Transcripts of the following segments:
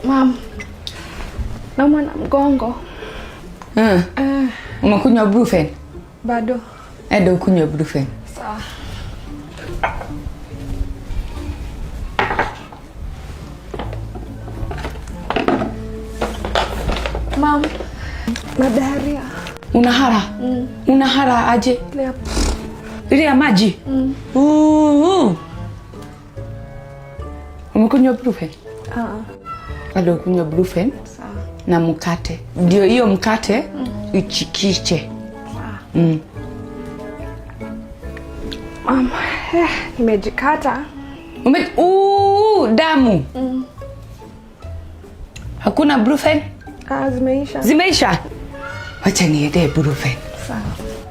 Mam, naumwa na mgongo. Umekunywa Brufen? Bado. Enda ukunywe Brufen. Sawa. Mam, na diarrhea. Unahara? Unahara aje? Ile ya Ile ya maji? Umekunywa Brufen? Ah. Enda ukunywe Brufen. Sawa. Na mkate. Ndio hiyo mkate ichikiche. Sawa. Mama, nimejikata. Damu. Hakuna Brufen? Zimeisha. Zimeisha? Wacha niende Brufen. Sawa.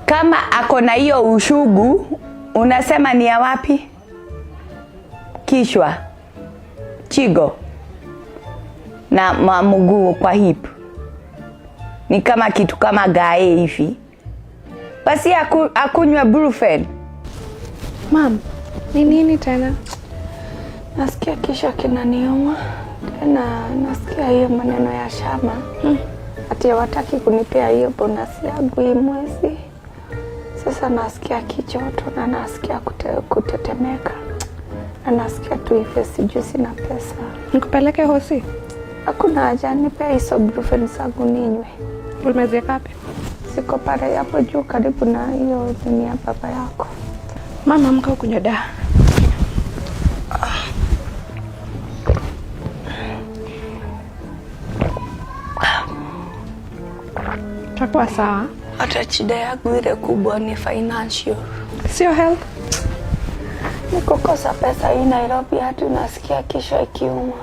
Kama ako na hiyo ushugu, unasema ni ya wapi? Kichwa, chigo na mguu kwa hip. Ni kama kitu kama gae hivi. Basi akunywe Brufen. Mam, ni nini tena? Nasikia kichwa kinaniuma. Tena nasikia hiyo maneno ya shama. Ati hawataki kunipea hiyo bonus yangu hii mwezi. Sasa nasikia kijoto na nasikia kutetemeka. Na nasikia tu hivyo, sijui sina pesa. Nikupeleke hosi? Hakuna haja, nipea hizo Brufen zangu ninywe. Umeziweka wapi? Siko pale hapo juu karibu na hiyo nini ya baba yako. Mama, amka ukunywe dawa. Utakuwa sawa. Hata shida yangu ile kubwa ni financial. Sio health. Ni kukosa pesa hii Nairobi, hadi unasikia kichwa ikiuma.